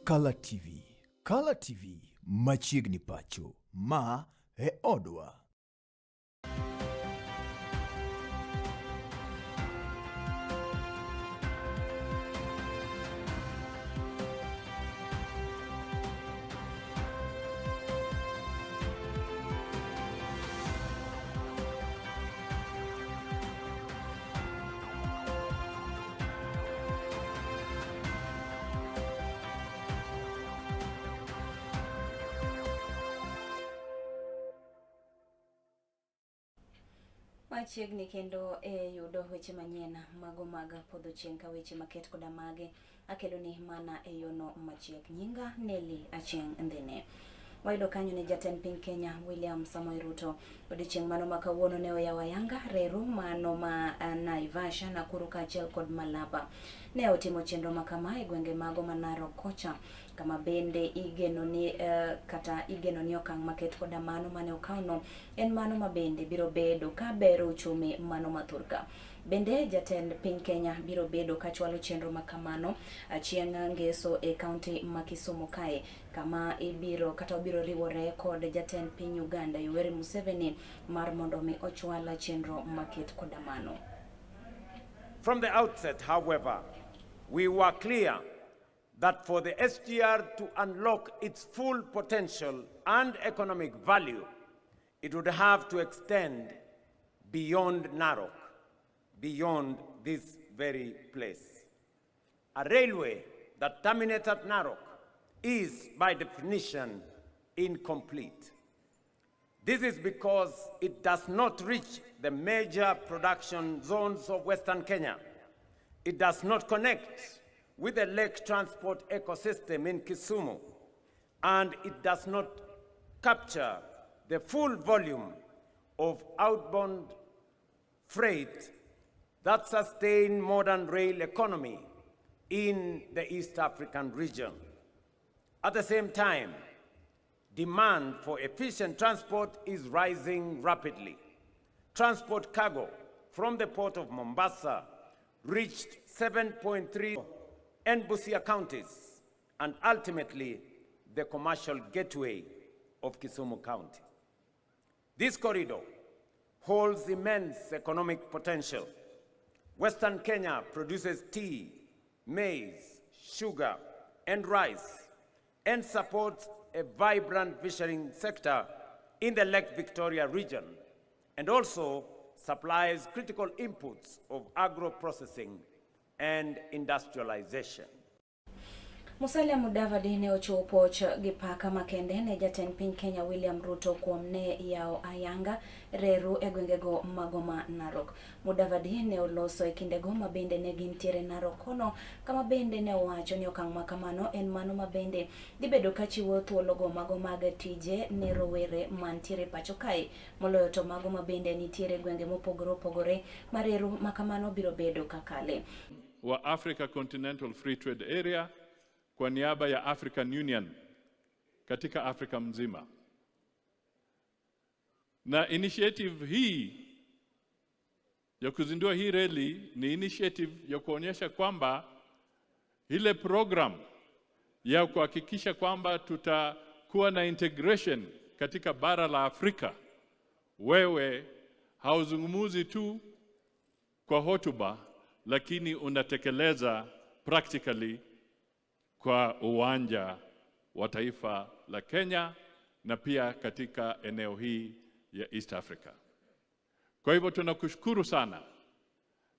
Kala TV. Kala TV machiegni pacho. Ma e odwa. Machiegni kendo e yudo weche manyien mago mag podho chieng' ka weche maket koda mage akeloni mana e yono machiek. Nyinga Nelly Achieng' Ndhine. Wayudo kanyo ni jatend piny Kenya William Samoei Ruto odiechieng' mano ma kawuono ne oyawo ayanga reru mano ma Naivasha, Nakuru kaachiel kod Malaba. Ne otimo chenro ma kama e gwenge mago ma Narok kocha kama bende igeno ni kata igeno ni okang' maket koda mano mane okawno en mano ma bende biro bedo ka bero uchumi mano ma thurka. Bende jatend piny Kenya biro bedo ka chwalo chenro ma kamano chieng' ngeso e kaunti ma Kisumu kae kama ibiro kata obiro riwore kod jatend piny Uganda Yoweri Museveni mar mondo mi ochwal chenro maket koda mano. From the outset, however, we were clear that for the SGR to unlock its full potential and economic value, it would have to extend beyond Narok, beyond this very place. A railway that terminates at Narok is, by definition, incomplete. This is because it does not reach the major production zones of Western Kenya. It does not connect with the lake transport ecosystem in Kisumu, and it does not capture the full volume of outbound freight that sustain modern rail economy in the East African region. At the same time, demand for efficient transport is rising rapidly. Transport cargo from the port of Mombasa reached 7.3 and Busia counties, and ultimately the commercial gateway of Kisumu County. This corridor holds immense economic potential. Western Kenya produces tea, maize, sugar, and rice, and supports a vibrant fishing sector in the Lake Victoria region, and also supplies critical inputs of agro-processing and industrialization. Musalia Mudavadi ne ochiwo puoch gi paka makende ne jatend piny Kenya William Ruto kuom ne yawo ayanga reru e gwengego mago ma Narok. Mudavadi ne oloso e kindego ma bende ne gintiere Narok kono kama bende ne owacho ni okang' ma kamano en mano ma bende dhi bedo ka chiwo thuologo mago mag tije ne rowere mantiere pacho kae moloyo to mago ma bende nitiere gwenge mopogore opogore ma reru ma kamano biro bedo kakale. Wa Africa Continental Free Trade Area kwa niaba ya African Union katika Afrika mzima. Na initiative hii ya kuzindua hii reli ni initiative ya kuonyesha kwamba ile program ya kuhakikisha kwamba tutakuwa na integration katika bara la Afrika, wewe hauzungumuzi tu kwa hotuba, lakini unatekeleza practically kwa uwanja wa taifa la Kenya na pia katika eneo hii ya East Africa. Kwa hivyo tunakushukuru sana,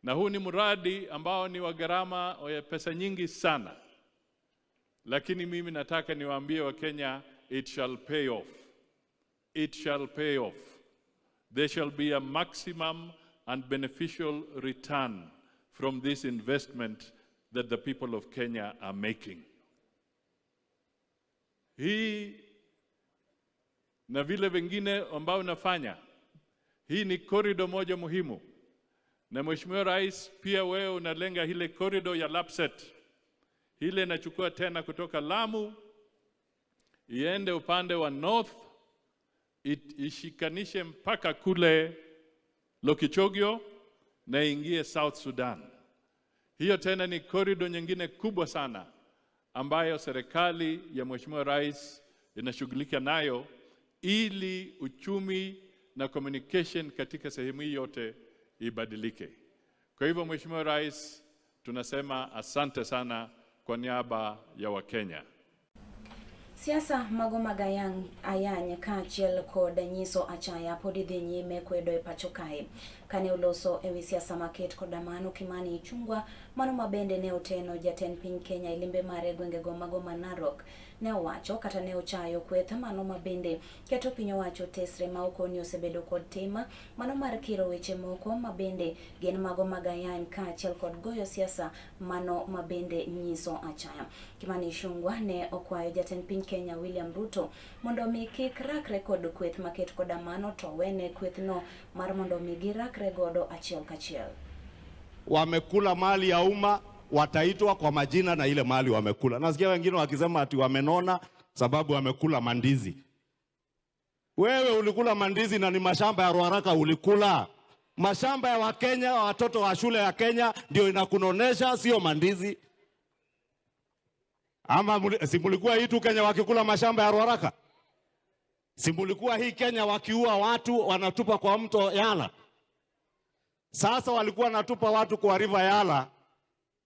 na huu ni mradi ambao ni wa gharama ya pesa nyingi sana, lakini mimi nataka niwaambie wa Kenya, it shall pay off. It shall pay off. There shall be a maximum and beneficial return from this investment that the people of Kenya are making. Hii na vile vingine ambao unafanya, hii ni corridor moja muhimu. Na Mheshimiwa Rais, pia wewe unalenga ile corridor ya Lapsset. Ile inachukua tena kutoka Lamu iende upande wa north, ishikanishe mpaka kule Lokichogio na ingie South Sudan. Hiyo tena ni corridor nyingine kubwa sana ambayo serikali ya Mheshimiwa Rais inashughulika nayo ili uchumi na communication katika sehemu hii yote ibadilike. Kwa hivyo, Mheshimiwa Rais, tunasema asante sana kwa niaba ya Wakenya. Siasa mago mag ayany kaachiel kod nyiso achaya pod dhi nyime kwedo e pacho kae. Kane oloso ewi siasa maket koda mano Kimani Ichung'wa, mano ma bende ne oteno jatend piny Kenya e limbe mare e gwengego mago ma Narok, ne owacho kata ne ochayo kweth mano ma bende keto piny owacho tesre ma okoni osebedo kod tim mano mar kiro weche moko ma bende gin mago mag ayany kaachiel kod goyo siasa mano ma bende nyiso achaya. Kimani Ichung'wa ne okwayo jatend piny Kenya William Ruto mondo mi kik rakre kod kweth maket koda mano to wene kwethno mar mondo mi girakre godo achiel kachiel. Wamekula mali ya umma, wataitwa kwa majina na ile mali wamekula. Nasikia wengine wakisema ati wamenona sababu wamekula mandizi. Wewe ulikula mandizi na ni mashamba ya Ruaraka ulikula. Mashamba ya Wakenya, watoto wa shule ya Kenya ndio inakunonesha, sio mandizi. Ama si mulikuwa hii tu Kenya wakikula mashamba ya Ruaraka? Si mulikuwa hii Kenya wakiua watu wanatupa kwa mto Yala? Sasa walikuwa wanatupa watu kwa River Yala.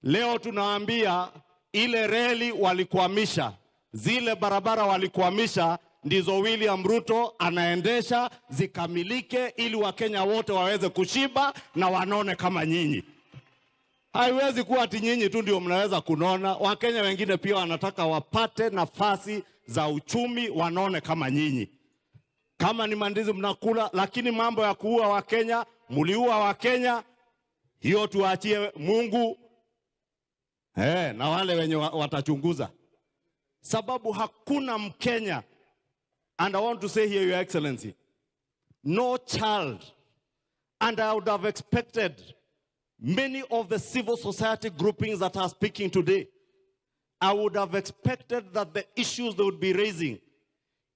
Leo tunaambia ile reli walikwamisha, zile barabara walikwamisha, ndizo William Ruto anaendesha zikamilike, ili Wakenya wote waweze kushiba na wanone kama nyinyi. Haiwezi kuwa ati nyinyi tu ndio mnaweza kunona. Wakenya wengine pia wanataka wapate nafasi za uchumi, wanone kama nyinyi. Kama ni mandizi mnakula, lakini mambo ya kuua Wakenya, muliua Wakenya, hiyo tuachie Mungu na wale wenye watachunguza, sababu hakuna Mkenya, and I want to say here, Your Excellency, no child, and I would have expected many of the civil society groupings that are speaking today, I would have expected that the issues they would be raising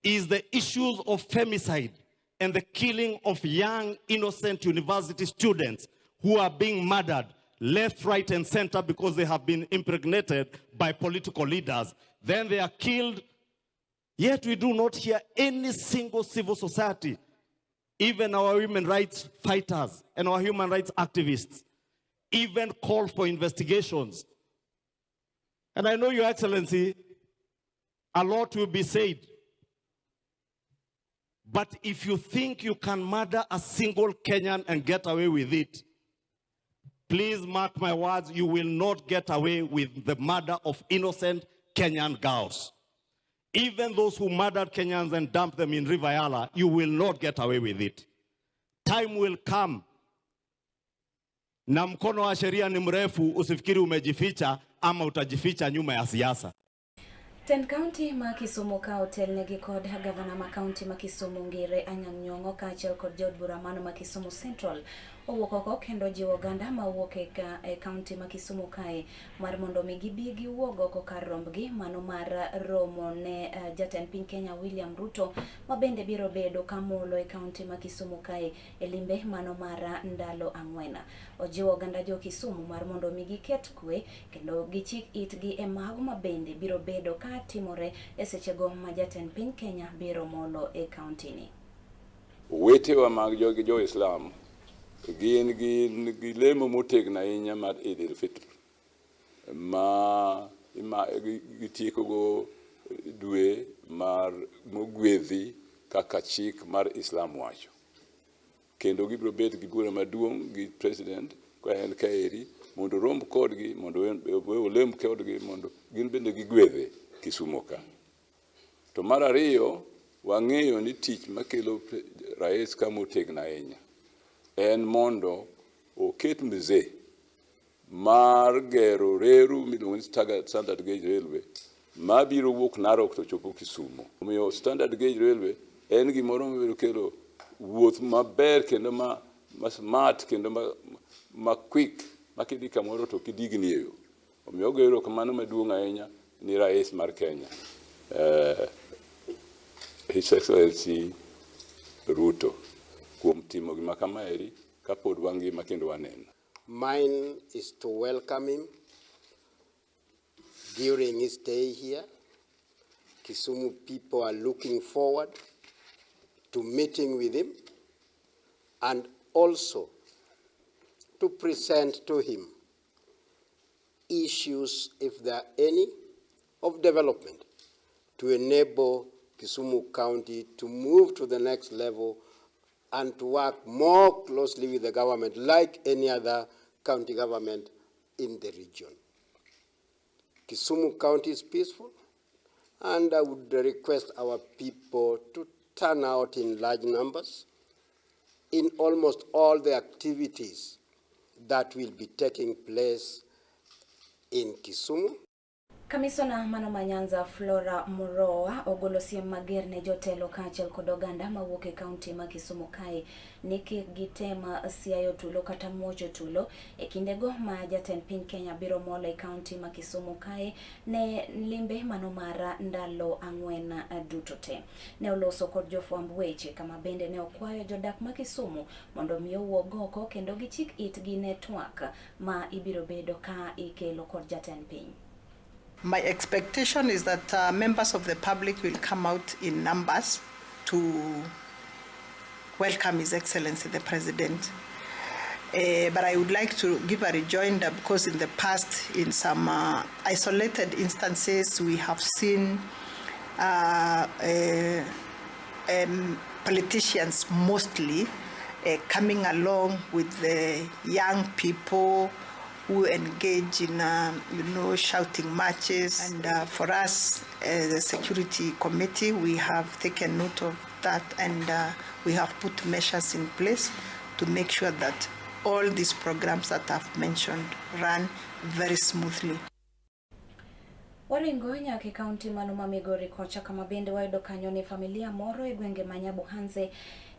is the issues of femicide and the killing of young, innocent university students who are being murdered left, right, and center because they have been impregnated by political leaders. Then they are killed. Yet we do not hear any single civil society, even our human rights fighters and our human rights activists, even call for investigations. And I know, Your Excellency, a lot will be said. But if you think you can murder a single Kenyan and get away with it, please mark my words, you will not get away with the murder of innocent Kenyan girls. Even those who murdered Kenyans and dumped them in River Yala, you will not get away with it. Time will come. Na mkono wa sheria ni mrefu, usifikiri umejificha ama utajificha nyuma ya siasa. Tend kaunti ma Kisumu ka otelnegi kod gavana ma kaunti ma Kisumu Ngire Anyang' Nyong'o kaachiel kod jaod bura mano ma Kisumu Central owuok oko kendo jiwo oganda mawuok e kaunti ma Kisumu kae mar mondo mi gibi giwuog oko kar rombgi mano mar romo ne jatend piny Kenya William Ruto ma bende biro bedo kamolo e kaunti ma Kisumu kae e limbe mano mar ndalo 4. Ojiwo oganda jo Kisumu mar mondo mi giket kwe kendo gichik itgi e mago ma bende biro bedo ka timore e sechego ma jatend piny Kenya biro molo e kaunti ni. Owetewa mag jo Islam gin gi lemo motegno ahinya mar Eid al-Fitr ma gitiekogo dwe mar mogwedhi kaka chik mar Islam wacho. Kendo gibiro bet gi bura maduong' gi president ka en kaeri mondo orom kodgi, mondo olem kodgi, mondo gin bende gigwedhe Kisumu ka. To mar ariyo, wang'eyo ni tich makelo rais ka motegno ahinya en mondo oket mzee mar gero reru miluongo ni Standard Gauge Railway mabiro wuok Narok to chopo Kisumu. Omiyo Standard Gauge Railway en gimoro mabiro kelo wuoth maber kendo ma smart kendo ma quick ma kidhi kamoro to kidigni e yo. Omiyo ogoyo erokamano maduong' ahinya ni rais mar Kenya, His Excellency Ruto, kuom timo gima kamaeri kapod wangima kendo waneno. Mine is to welcome him, During his stay here, Kisumu people are looking forward to meeting with him and also to present to him issues, if there are any, of development to enable Kisumu County to move to the next level and to work more closely with the government like any other county government in the region. Kisumu County is peaceful, and I would request our people to turn out in large numbers in almost all the activities that will be taking place in Kisumu. Kamisona mano ma Nyanza Flora Muroa ogolo siem mager ne jotelo kaachiel kod oganda mawuok e kaunti ma Kisumu kae ni kik gitem siayo tulo kata muocho tulo e kindego ma jatend piny Kenya biro molo e kaunti ma Kisumu kae ne limbe mano mar ndalo 4 duto te. Ne oloso kod jofwamb weche kama bende ne okwayo jodak ma Kisumu mondo mi owuog oko kendo gichik itgi ne twak ma ibiro bedo ka ikelo kod jatend piny. My expectation is that members of the public will come out in numbers to welcome His Excellency the President. But I would like to give a rejoinder because in the past, in some isolated instances, we have seen politicians mostly coming along with the young people who engage in shouting matches. And for us, the security committee, we have taken note of that, and we have put measures in place to make sure that all these programs that I've mentioned run very smoothly. Waringo nyaka e kaunti mano ma Migori kocha kama bende wayudo kanyo ni familia moro e gwenge ma Nyabohanse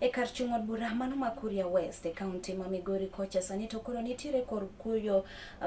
e kar chung' od bura mano ma Kuria West e kaunti ma Migori kocha sani to koro nitiere kor kuyo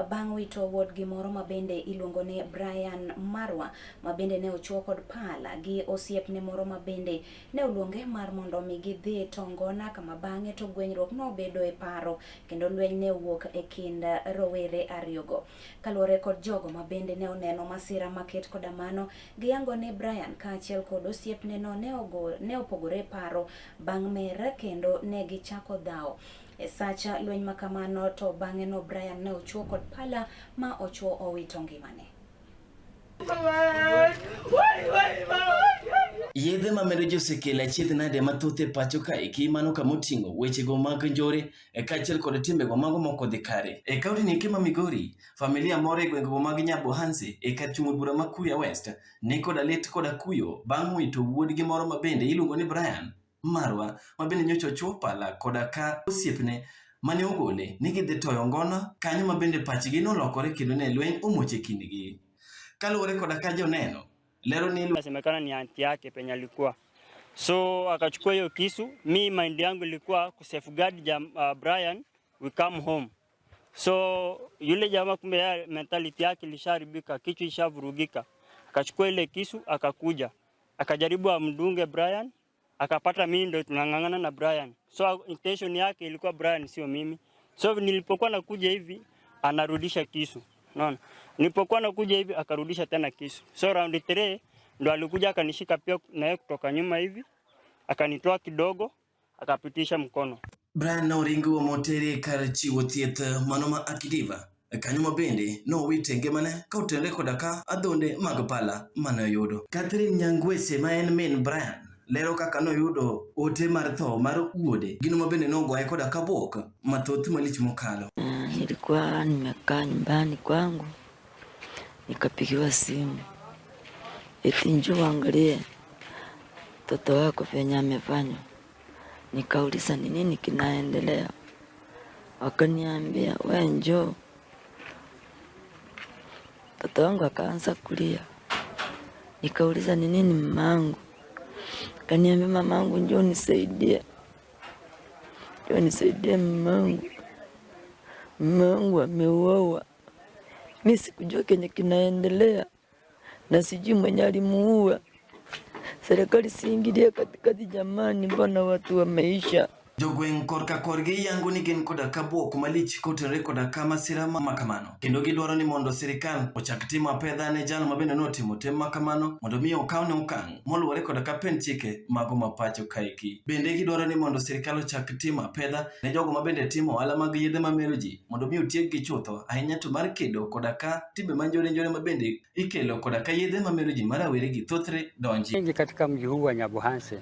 bang' wito wuodgi moro ma bende iluongo ni Brian Marwa ma bende ne ochuo kod pala gi osiepne moro ma bende ne oluonge mar mondo mi gidhi Tongona kama bang'e to gwenyruok nobedo e paro kendo lweny ne owuok e kind rowere ariyogo. Kaluwore kod jogo ma bende ne oneno masira maket koda mano, giyango ni Brian kaachiel kod osiepne no ne opogore paro bang' mer kendo ne gichako dhawo. E sacha lweny makamano to bang'e no Brian ne ochuo kod pala ma ochuo owito ngimane. Yedhe mamedo ji osekelo achiedh nade mathoth e pacho kaeki mano kamoting'o wechego mag njore kaachiel kod timbego mago mok odhi kare. E kaunti ni ma Migori, familia moro e gwengego mag Nyabohanse e kar chung' od bura ma Kuria West ni koda lit koda kuyo bang' wito wuodgi moro ma bende iluongo ni Brian Marwa ma bende nyocha ochuo pala koda ka osiepne mane ogole ni gidhi toyo ngono kanyo ma bende pachgi nolokore kendo ne lweny omuoch e kindgi. Kaluwore koda ka joneno lero ni Inasemekana ni anti yake penye alikuwa, so akachukua hiyo kisu. Mi mind yangu ilikuwa kusafeguard Brian, we come home. So yule jamaa kumbe yeye mentality yake ilisharibika, kichwa ishavurugika, akachukua ile kisu akakuja akajaribu amdunge Brian, akapata mimi ndo tunang'ang'ana na Brian. So intention yake ilikuwa Brian, sio mimi. So nilipokuwa nakuja hivi anarudisha kisu, unaona? Nilipokuwa nakuja hivi akarudisha tena kisu. So round 3 ndo alikuja akanishika pia na yeye kutoka nyuma hivi, akanitoa kidogo, akapitisha mkono. Brian noringo motere kar chiwo thieth mano ma Akidiva kanyo ma bende nowite ngimane ka otenore koda ka adhonde mag pala mane oyudo. Catherine Nyangwese ma en min Brian lero kaka noyudo ote mar tho mar wuode, gino ma bende nogoye koda ka bwok mathoth malich mokalo. Nilikuwa nimekaa nyumbani kwangu nikapigiwa simu eti njoo uangalie mtoto wako venye amefanywa. Nikauliza ni nini kinaendelea, wakaniambia we njoo. Mtoto wangu akaanza kulia, nikauliza ni nini mamangu, kaniambia mamangu njoo nisaidie, njoo nisaidie mamangu, mamangu ameuawa. Mimi sikujua kenye kinaendelea na sijui mwenye alimuua. Serikali siingilie katikati jamani, mbona watu wameisha. Jogweng' korka korgi yango ni gin koda ka bwok malich kotenore koda ka masira ma kamano. Kendo gidwaro ni mondo sirikal ochak timo apedha ne jal ma bende notimo tim ma kamano mondo mi okawne okang' moluwore koda ka pend chike mago ma pacho kaeki. Bende gidwaro ni mondo sirikal ochak timo apedha ne jogo ma bende timo ohala mag yedhe mamero ji mondo mi otiekgi chutho ahinya to mar kedo koda ka timbe ma njore njore ma bende ikelo koda ka yedhe mamero ji ma rawere gi thothre donji. Wengi katika mji huu wa Nyabohanse,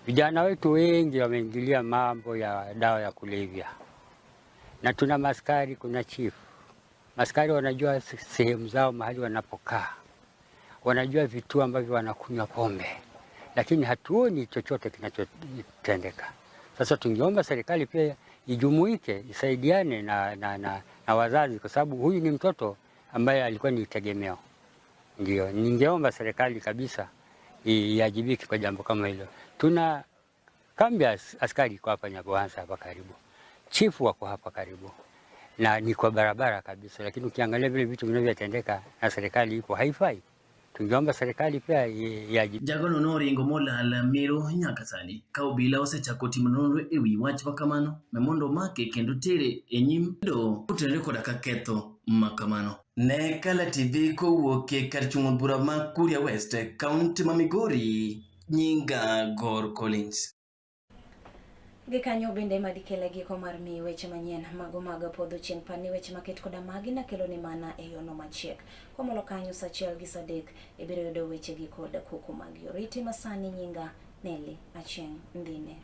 vijana wetu wengi wameingilia mambo ya dawa ya kulevya, na tuna maskari, kuna chifu. Maskari wanajua sehemu zao mahali wanapokaa, wanajua vituo ambavyo wanakunywa pombe, lakini hatuoni chochote kinachotendeka. Sasa tungeomba serikali pia ijumuike, isaidiane na wazazi, kwa sababu huyu ni mtoto ambaye alikuwa ni tegemeo. Ndio, ningeomba serikali kabisa iajibike kwa jambo kama hilo. Tuna kambi ya askari iko hapa Nyabohanse hapa karibu, chifu wako hapa karibu na ni kwa barabara kabisa, lakini ukiangalia vile vitu vinavyotendeka na serikali ipo haifai. Tungeomba serikali pia iajibike. Jagono noringo molal Meru nyaka sani ka obila osechako timo nonro e wi wach makamano mondo make kendo tere e nyim doho kotenore koda ka ketho makamano. Ne Kala TV kowuok e kar chung' od bura ma Kuria West, kaunti ma Migori, nyinga Gor Collins. Gikanyo bende madikele giko mar miyi weche manyien mago mag podho chieng' pani weche maket koda magi nakelo ni mana e yono machiek. Komolo kanyo saa achiel gi saa adek ibiro yudo weche gi kod koko mag yoriti masani nyinga Nelly Achieng' Ndine.